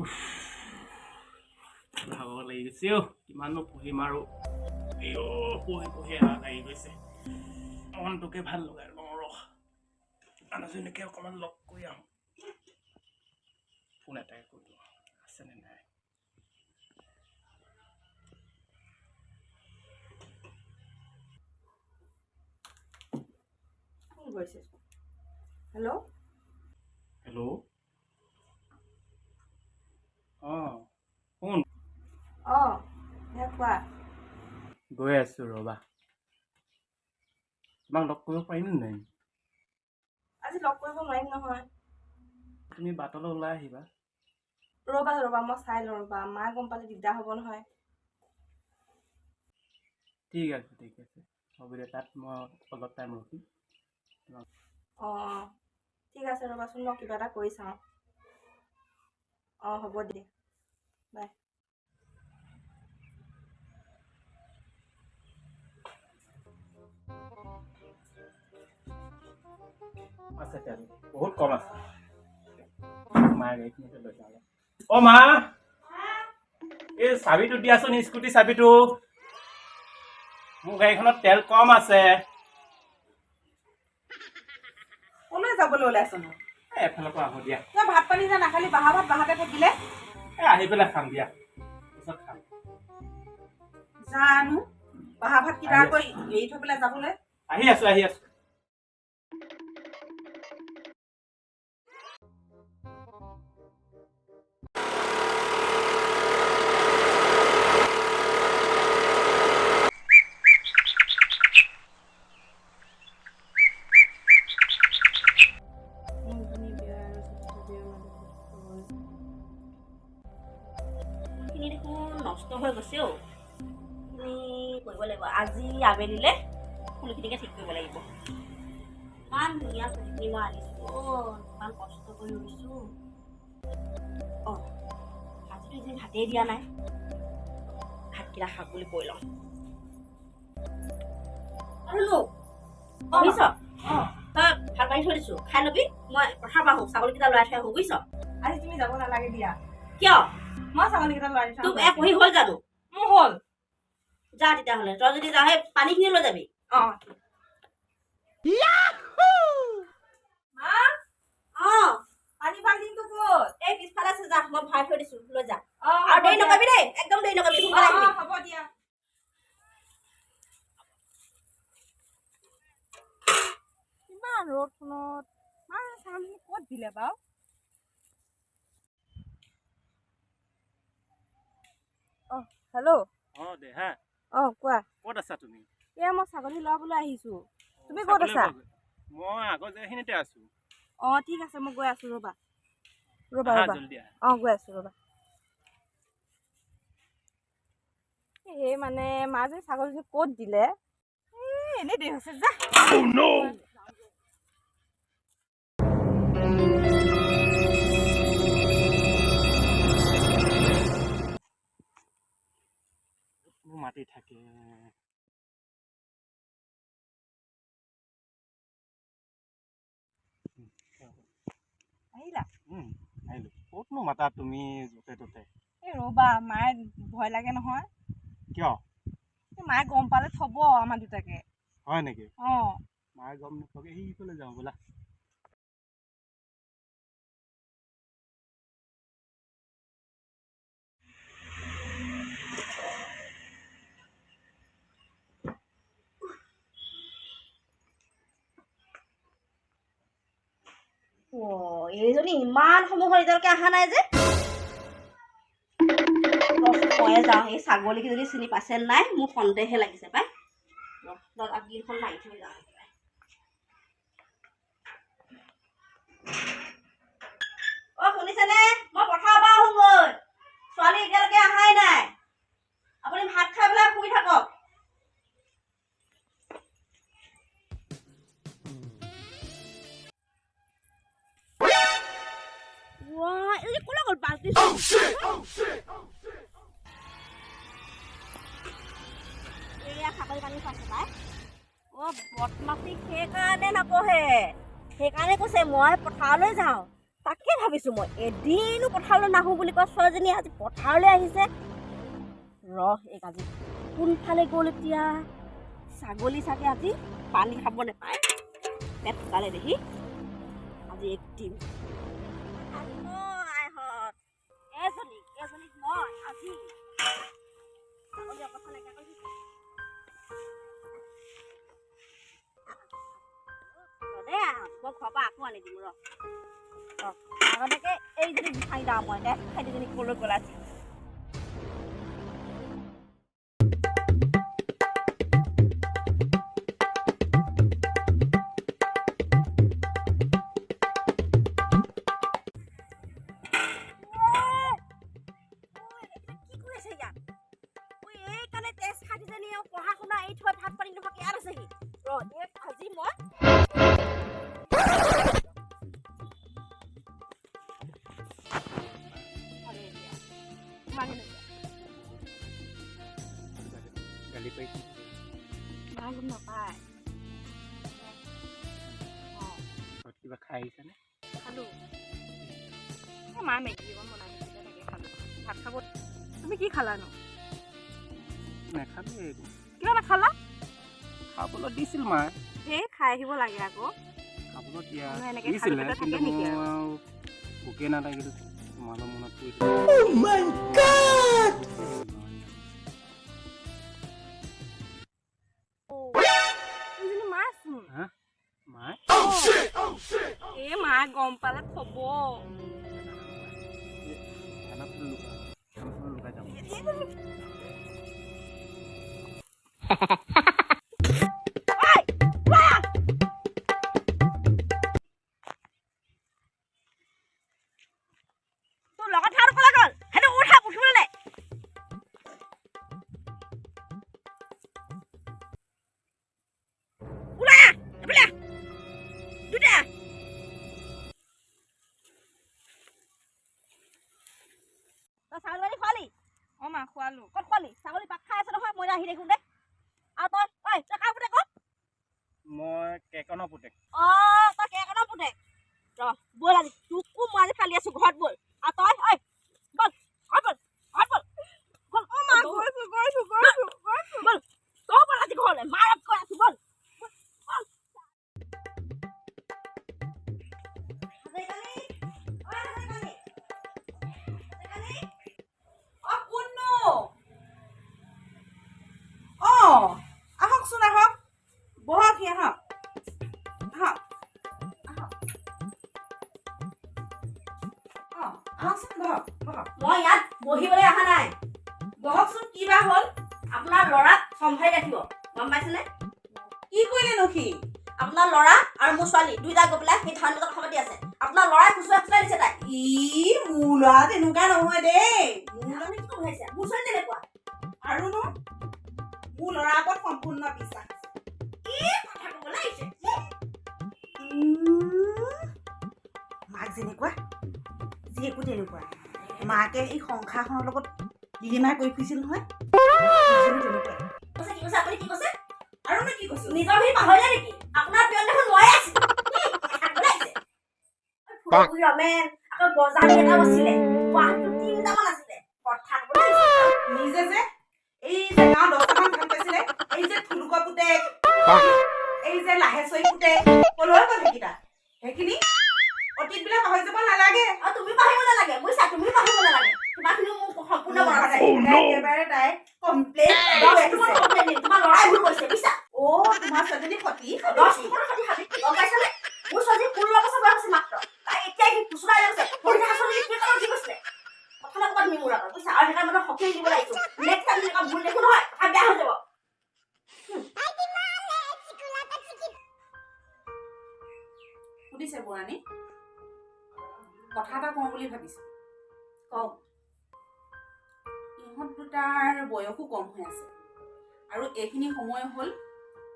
উফ, ভাগৰ লাগি গৈছে অ'। কিমাননো পঢ়িম আৰু। আইঅ, পঢ়ি পঢ়ি এলাহ লাগি গৈছে। মনটোকে ভাল লগাই লওঁ ৰহ, মানুহজনীকে অকণমান লগ কৰি আহোঁ। ফোন এটাকে কৰি লওঁ, আছেনে নাই। ফোন কৰিছে। হেল্ল'। হেল্ল', অঁ কোন? অঁ, দে কোৱা। গৈ আছোঁ ৰ'বা, তোমাক লগ কৰিব পাৰিম নে নাই? আজি লগ কৰিব নোৱাৰিম নহয়। তুমি বাটলৈ ওলাই আহিবা। ৰ'বা ৰ'বা, মই চাই লওঁ ৰ'বা, মা গম পালে দিগদাৰ হ'ব নহয়। ঠিক আছে, ঠিক আছে, হ'ব দিয়া। তাত মই অলপ টাইম ৰখিম তোমাক। অঁ অঁ, ঠিক আছে, ৰ'বাচোন, মই কিবা এটা কৰি চাওঁ। অঁ, হ'ব দিয়া, বাই। আছে, তেল বহুত কম আছে। মায়ে গাড়ীখিনিকে লৈ যাওঁ। অ' মা, এই চাবিটো দিয়াচোন, স্কুটি চাবিটো। মোৰ গাড়ীখনত তেল কম আছে। ক'লৈ যাবলৈ ওলাইছনো? এই এফালৰ পৰা আহোঁ দিয়া। তই ভাত পানী যে নাখালি, বাহা ভাত বাহাতে থাকিলে। এই আহি পেলাই খাম দিয়া, পিছত খাম। জানো, বাহা ভাত কিবা আহি আকৌ এৰি থৈ পেলাই যাবলৈ। আহি আছো, আহি আছো। মূলধনী ব্যয় আৰু চতুৰ্থ ব্যয়ৰ মাজত পাৰ্থক্য হ'ল। ফুলখিনি দেখোন নষ্ট হৈ গৈছে অ'। এইখিনি কৰিব লাগিব, আজি আবেলিলে ফুলখিনিকে ঠিক কৰিব লাগিব। ইমান ধুনীয়া ফুলখিনি মই আনিছোঁ অ', ইমান কষ্ট কৰি ৰুইছোঁ। অঁ, আজিতো এদিন ভাতেই দিয়া নাই, ভাতকেইটা খাওক বুলি কৈ লওঁ। আৰু বুজিছ? অঁ। তই ভাত বাঢ়ি থৈ দিছোঁ, খাই ল'বি। মই পথাৰ পৰা আহোঁ, ছাগলীকেইটা লৰাই থৈ আহোঁ, বুজিছ? আজি তুমি যাব নালাগে দিয়া। কিয়? মই ছাগলীকেইটা লৰাই দি থৈ তোক আহোঁ। পঢ়ি হ'ল জানো? মোৰ হ'ল। যা তেতিয়াহ'লে, তই যদি যাওঁ, সেই পানীখিনি লৈ যাবি। অঁ। মা! অঁ। পানী বাল্টিংটো ক'ত? এই পিছফালে আছে, যা, মই ভৰাই থৈ দিছোঁ, লৈ যা। অঁ। আৰু দেৰি নকৰিবি দেই, একদম দেৰি নকৰিবি, সোনকালে আহিবি। অঁ, হ'ব দিয়া। ইমান ৰ'দখনত মা ছাগলীখিনি ক'ত দিলে বাৰু? অঁ, হেল্ল'। অঁ দেহা। অঁ, কোৱা। ক'ত আছা তুমি? এয়া মই ছাগলী লৰাবলৈ আহিছোঁ। তুমি ক'ত ছাগলী আছা? মই আগৰ জেগাখিনিতে আছোঁ। অঁ, ঠিক আছে, মই গৈ আছোঁ, ৰ'বা ৰ'বা। আহা। ৰ'বা। জলদি আহা। অঁ, গৈ আছোঁ, ৰ'বা। এই মানে মাজনী ছাগলীজনী ক'ত দিলে? এই এনেই দেৰি হৈছে, যা। মোৰ মাতি থাকে। আহিলা? আহিলোঁ। ক'তনো মাতা তুমি য'তে ত'তে? এই ৰ'বা, মায়ে ভয় লাগে নহয়। কিয়? এই মায়ে গম পালে থ'ব আমাৰ দুটাকে। হয় নেকি? অঁ। মায়ে গম নোপোৱাকৈ সেইফালে যাওঁ ব'লা। অ', এইজনী ইমান সময় হ'ল এতিয়ালৈকে অহা নাই যে। ৰচোন, ময়ে যাওঁ। এই ছাগলীকেইজনী চিনি পাইছে নাই, মোৰ সন্দেহহে লাগিছে পাই। গ্ৰীলখন মাৰি থৈ যাওঁ একেবাৰে। অ', শুনিছেনে? মই পথাৰৰ পৰা আহোঁগৈ, ছোৱালী এতিয়ালৈকে অহাই নাই। আপুনি ভাত খাই পেলাই শুই থাকক। এইজনী ক'লৈ গ'ল বাল্টি? এয়া ছাগলী পানী খুৱাইছে পাই। অ', বদমাচি সেইকাৰণে নপঢ়ে, সেইকাৰণে কৈছে মই পথাৰলৈ যাওঁ। তাকে ভাবিছোঁ মই, এদিনো পথাৰলৈ নাহোঁ বুলি কোৱা ছোৱালীজনীয়ে আজি পথাৰলৈ আহিছে। ৰহ, এই আজি কোনফালে গ'ল এতিয়া? ছাগলী চাগে আজি পানী খাব নাপায়, পেট শুকালে দেখি। আজি এক দিম। আইহঁত, এজনীক এজনীক মই আজি ছাগলী অৱস্থা নাইকিয়া কৰি দিছোঁ। ৰ দেই আইহঁত, মই ঘৰৰ পৰা আকৌ আনি দিম। ৰ ৰ, আগতীয়াকে এইজনীক বিচাৰি যাওঁ মই। দে, সেইজনী ক'লৈ গ'ল আজি? কি কৰি আছে ইয়াত? ঐ, এইকাৰণে তেজ খাই দুজনী আৰু পঢ়া শুনা এৰি থৈ ভাত পানী নোখোৱাকৈ ইয়াত আছেহি। ৰ, এই আজি মই ভালেই দিয়া। ইমানে নাযায়। গালি পাৰিছে। মা গম নাপায়। অঁ। ঘৰত কিবা খাই আহিছানে? খালোঁ। এই মা মেগী অকণ বনাই দিছিলে, তাকে খালোঁ। ভাত খাব। তুমি কি খালানো? নাখালোৱে একো। কিয় নাখালা? খাবলৈ দিছিল মায়ে। সেই খাই আহিব লাগে আকৌ। খাবলৈ দিয়া মানুহ এনেকে খালী দিছিলে, পেটত কিন্তু থাকে নেকি মোৰ আৰু? আৰু ভোকে নালাগিল। তোমালৈ মনত পৰিছিল। এইজনী মাচোন। হা, মায়ে? এই মায়ে গম পালে থব। খানা লুকাই, খানা লুকাই যাম। ঐ, ওলাই আহ। তোৰ লগত থাকাটো ক'লৈ গ'ল? সেইটো উঠা, উঠিবলৈ দে। ওলাই আহ, এইফালে আহ। দুইটাই আহ। তই ছাগলী বাৰী খোৱালি? অঁ মা, খোৱালোঁ। ক'ত খোৱালি? ছাগলী পাক খাই আছে নহয় মই আহি দেখোঁ দে। আৰু তই, ঐ, তই কাৰ পুতেক অ? মই কেকনৰ পুতেক। অ, তই কেকনৰ পুতেক। ৰ, ব'ল, আজি তোকো মই আজি ফালি আছো। ঘৰত ব'ল। আৰু তই, ঐ, ব'ল ঘৰত, ব'ল ঘৰত, ব'ল ব'ল। অঁ মা, গৈছোঁ গৈছোঁ গৈছোঁ গৈছোঁ। ব'ল, তই ব'ল আজি ঘৰলৈ। মাৰত কৈ আছো, ব'ল ব'ল, ব'ল। হাজৰিকানী, ঐ হাজৰিকানী, হাজৰিকানী। অ, কোননো? অ, আহকচোন, আহক, বহকহি। আহক আহক আহক। অ, আহকচোন, বহক বহক। মই ইয়াত বহিবলৈ অহা নাই। বহকচোন, কি বা হ'ল? আপোনাৰ ল'ৰাক চম্ভালি ৰাখিব, গম পাইছেনে? কি কৰিলেনো সি? আপোনাৰ ল'ৰা আৰু মোৰ ছোৱালী দুইটা গৈ পেলাই সেই ধান কথা পাতি আছে। আপোনাৰ ল'ৰাই খুচুৰাই খুচুৰাই দিছে তাই। ই, মোৰ ল'ৰা তেনেকুৱা নহয় দেই। মোৰ ল'ৰা আপুনি কি ক'ব বিচাৰিছে? মোৰ ছোৱালী তেনেকুৱা? আৰুনো, মোৰ ল'ৰাৰ ওপৰত সম্পূৰ্ণ বিশ্বাস আছে। কি কথা ক'বলৈ আহিছে? মাক যেনেকুৱা, জীয়েকো তেনেকুৱা। মাকে এই সংসাৰখনৰ লগত লিলিমাই কৰি ফুৰিছিল নহয়, দুজনী তেনেকুৱাই। কৈছে, কি কৈছে আপুনি? কি কৈছে? আৰুনো কি কৈছো? নিজৰ ভিৰ পাহৰিলে নেকি? আপোনাৰ পিয়ন দেখোন ময়ে আছিলো। কথা ক'বলৈ আহিছে। ফুলগুৰি ৰমেন, আকৌ বজাৰী এটাও আছিলে, গুৱাহাটীত তিনিটামান আছিলে। কথা ক'বলৈ আহিছে। নিজে যে এই যে গাঁৱত 10টামান ভাল পাইছিলে, এই যে থুলুকা পুতেক, এই যে লাহেচৰী পুতেক, কলৈ গ'ল সেইকেইটা? সেইখিনি অতীতবিলাক পাহৰি যাব নালাগে। আৰু তুমি পাহৰিব নালাগে, বুজিছা? তুমি পাহৰিব নালাগে। তোমাৰখিনিও মোৰ সম্পূৰ্ণ মনত আছে। একেবাৰে তাই কমপ্লেইন। 10 টকাৰ কমপ্লেইন দিম। তোমাৰ ল'ৰাই ভুল কৰিছে, বুজিছা? অ, তোমাৰ ছোৱালীজনী সতী। 10 টকাৰ সতি সাবি, গম পাইছানে? মোৰ ছোৱালী 16 বছৰ বয়স হৈছে মাত্ৰ। তাই এতিয়া সি খুচুৰাই লৈ গৈছে। পঢ়ি থকা ছোৱালী কি কাৰণে উঠি গৈছিলে? কথা নকবা তুমি মোৰ আগত, বুজিছা? আৰু সেইকাৰণে মানে শক্তি দিব লাগিছো। নেক্সট টাইম এনেকুৱা ভুল দেখো নহয়, কথা বেয়া হৈ যাব। সুধিছে বৰাণী, কথা এটা কওঁ বুলি ভাবিছো। কওক। ইহঁত দুটাৰ বয়সো কম হৈ আছে আৰু এইখিনি সময় হ'ল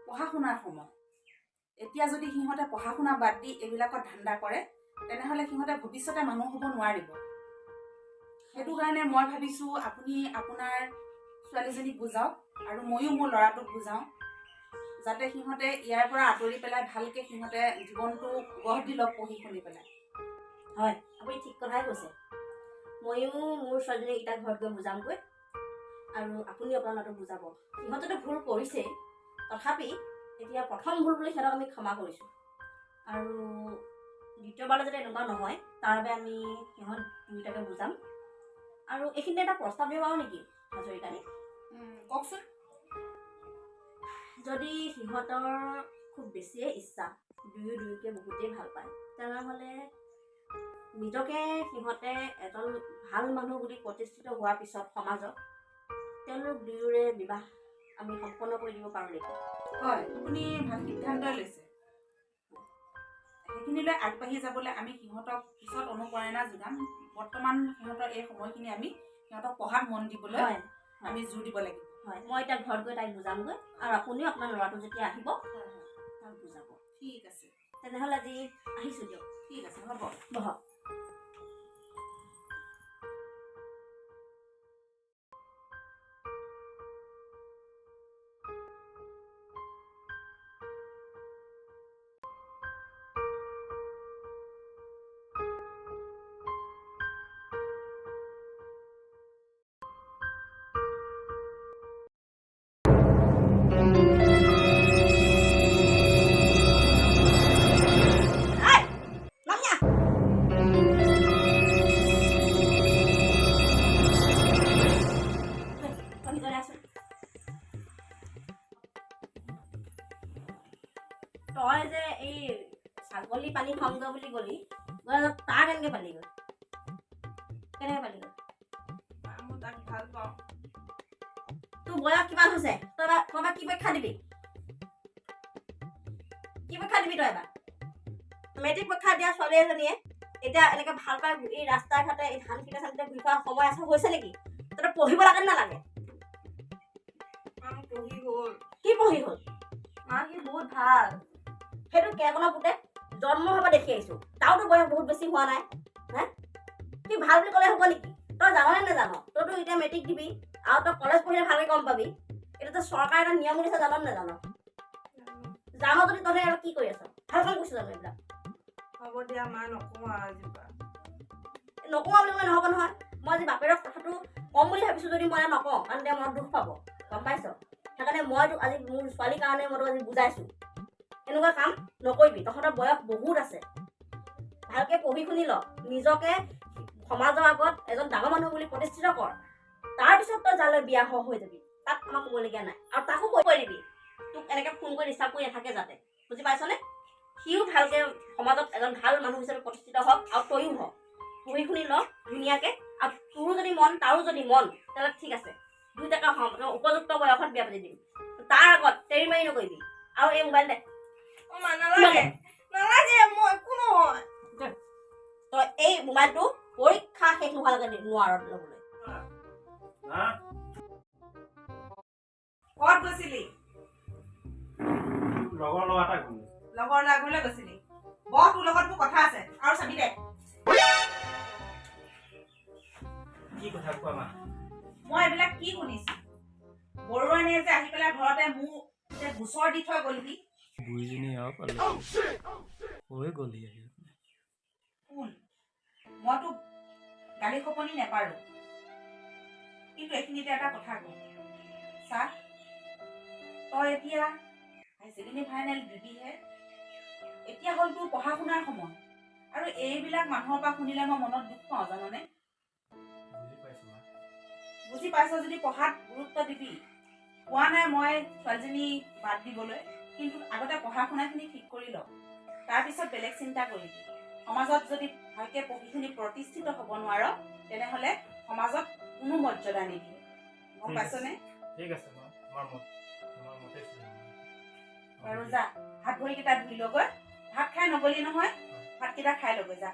পঢ়া শুনাৰ সময়। এতিয়া যদি সিহঁতে পঢ়া শুনা বাদ দি এইবিলাকত ধান্দা কৰে, তেনেহ'লে সিহঁতে ভৱিষ্যতে মানুহ হ'ব নোৱাৰিব। সেইটো কাৰণে মই ভাবিছোঁ, আপুনি আপোনাৰ ছোৱালীজনীক বুজাওক আৰু ময়ো মোৰ ল'ৰাটোক বুজাওঁ, যাতে সিহঁতে ইয়াৰ পৰা আঁতৰি পেলাই ভালকৈ সিহঁতে জীৱনটো গঢ় দি লওক পঢ়ি শুনি পেলাই। হয়, আপুনি ঠিক কথাই কৈছে। ময়ো মোৰ ছোৱালীজনীক এতিয়া ঘৰত গৈ বুজামগৈ, আৰু আপুনিও আপোনাৰ ল'ৰাটোক বুজাব। সিহঁতেতো ভুল কৰিছেই, তথাপি এতিয়া প্ৰথম ভুল বুলি সিহঁতক আমি ক্ষমা কৰিছোঁ, আৰু দ্বিতীয়বাৰলৈ যাতে এনেকুৱা নহয় তাৰ বাবে আমি সিহঁত দুয়োটাকে বুজাম। আৰু এইখিনিতে এটা প্ৰস্তাৱ দিব পাৰোঁ নেকি হাজৰিকানী? কওকচোন। যদি সিহঁতৰ খুব বেছিয়ে ইচ্ছা, দুয়ো দুয়োকে বহুতেই ভাল পায়, তেনেহ'লে নিজকে সিহঁতে এজন ভাল মানুহ বুলি প্ৰতিষ্ঠিত হোৱাৰ পিছত সমাজত তেওঁলোক দুয়োৰে বিবাহ আমি সম্পন্ন কৰি দিব পাৰোঁ নেকি? হয়, আপুনি ভাল সিদ্ধান্তই লৈছে। সেইখিনিলৈ আগবাঢ়ি যাবলৈ আমি সিহঁতক পিছত অনুপ্ৰেৰণা যোগাম। বৰ্তমান সিহঁতৰ এই সময়খিনি আমি সিহঁতক পঢ়াত মন দিবলৈ হয়, আমি জোৰ দিব লাগিব। হয়, মই এতিয়া ঘৰত গৈ তাইক বুজামগৈ, আৰু আপুনিও আপোনাৰ ল'ৰাটো যেতিয়া আহিব তাক বুজাব। ঠিক আছে। তেনেহ'লে আজি আহিছোঁ দিয়ক। ঠিক আছে, হ'ব। বহক। নামি আহ। তই ভিতৰলৈ আহচোন। তই যে এই ছাগলী পানী খাওঁগৈ বুলি গ'লি, গৈ তাৰ কেনেকৈ পালিগৈ? কেনেকৈ পালিগৈ? মা, মই তাক ভাল পাওঁ। তোৰ বয়স কিমান হৈছে? তই এবাৰ কি পৰীক্ষা দিবি? কি পৰীক্ষা দিবি তই এবাৰ? মেট্ৰিক পৰীক্ষা দিয়া ছোৱালী এজনীয়ে এতিয়া এনেকৈ ভাল পাই এই ৰাস্তা ঘাটে এই ধান খেতি চান খেতি ঘূৰি ফুৰা সময় আছে হৈছে নেকি? তই পঢ়িব লাগে নে নালাগে? মা, মোৰ পঢ়ি হ'ল। কি পঢ়ি হ'ল? মা, সি বহুত ভাল। সেইটো কেৰকণৰ পুতেক জন্ম হোৱাৰ পৰা দেখি আহিছোঁ, তাৰোতো বয়স বহুত বেছি হোৱা নাই। হে, সি ভাল বুলি ক'লে হ'ব নেকি? তই জাননে নাজান? তইতো এতিয়া মেট্ৰিক দিবি আৰু তই কলেজ পঢ়িলে ভালকৈ গম পাবি। এইটো চৰকাৰে এটা নিয়ম উলিয়াইছে, জান নে নাজান? জান যদি তহঁতে আৰু কি কৰি আছ? ভাল কাম কৰিছ জানো এইবিলাক? হ'ব দিয়া মা, নকওঁ আৰু আজিৰ পৰা। নকওঁ বুলি ক'লে নহ'ব নহয়। মই আজি বাপেৰক কথাটো ক'ম বুলি ভাবিছোঁ, যদি মই নকওঁ কাৰণ তেওঁ মনত দুখ পাব, গম পাইছ? সেইকাৰণে মই তোক আজি মোৰ ছোৱালীৰ কাৰণে মই তোক আজি বুজাইছোঁ, এনেকুৱা কাম নকৰিবি। তহঁতৰ বয়স বহুত আছে, ভালকৈ পঢ়ি শুনি ল, নিজকে সমাজৰ আগত এজন ডাঙৰ মানুহ বুলি প্ৰতিষ্ঠিত কৰ। তাৰপিছত তই যালৈ বিয়া হৈ যাবি, তাত আমাক ক'বলগীয়া নাই। আৰু তাকো কৈ দিবি তোক এনেকৈ ফোন কৰি ডিষ্টাৰ্ব কৰি নাথাকে যাতে, বুজি পাইছনে? সিও ভালকৈ সমাজত এজন ভাল মানুহ হিচাপে প্ৰতিষ্ঠিত হওক, আৰু তয়ো হওক। পঢ়ি শুনি ল ধুনীয়াকৈ, আৰু তোৰো যদি মন তাৰো যদি মন, তেতিয়াহ'লে ঠিক আছে, দুইটাকে উপযুক্ত বয়সত বিয়া পাতি দিম। তাৰ আগত তেৰি মাৰি নকৰিবি। আৰু এই মোবাইল দে। অ মা, নালাগে নালাগে, মই একো নহয়। তই এই মোবাইলটো পৰীক্ষা শেষ নোহোৱালৈকে নোৱাৰ ল'বলৈ। হা? ক'ত গৈছিলি? লগৰ ল'ৰা এটা ঘৰলৈ। লগৰ ল'ৰা ঘৰলৈ গৈছিলি? বহ, তোৰ লগত মোৰ কথা আছে। আৰু চাবি দে। কি কথা কোৱা মা? মই এইবিলাক কি শুনিছো? বৰুৱানীয়ে যে আহি পেলাই ঘৰতে মোক যে গোচৰ দি থৈ গ'লহি। বুঢ়ীজনী আৰু পালে হৈ গ'লহি আহি। শুন, মইতো গালি শপনি নেপাৰো, কিন্তু এইখিনিতে এটা কথা কওঁ। চা, তই এতিয়া হাই ছেকেণ্ডেৰী ফাইনেল দিবিহে, এতিয়া হ'ল তোৰ পঢ়া শুনাৰ সময়। আৰু এইবিলাক মানুহৰ পৰা শুনিলে মই মনত দুখ পাওঁ, জাননে? বুজি পাইছো মা। বুজি পাইছ যদি পঢ়াত গুৰুত্ব দিবি। কোৱা নাই মই ছোৱালীজনী বাদ দিবলৈ, কিন্তু আগতে পঢ়া শুনাখিনি ঠিক কৰি ল, তাৰপিছত বেলেগ চিন্তা কৰিবি। সমাজত যদি ভালকৈ পঢ়ি শুনি প্ৰতিষ্ঠিত হ'ব নোৱাৰ, তেনেহ'লে সমাজত কোনো মৰ্যাদা নিদিয়ে, গম ঠিক আছে। পাইছনে? ঠিক আছে মা, তোমাৰ মতে চলিম। বাৰু যা, হাত ভৰিকেইটা ধুই লগৈ। ভাত খাই নগলি নহয়, ভাতকেইটা খাই লগৈ যা।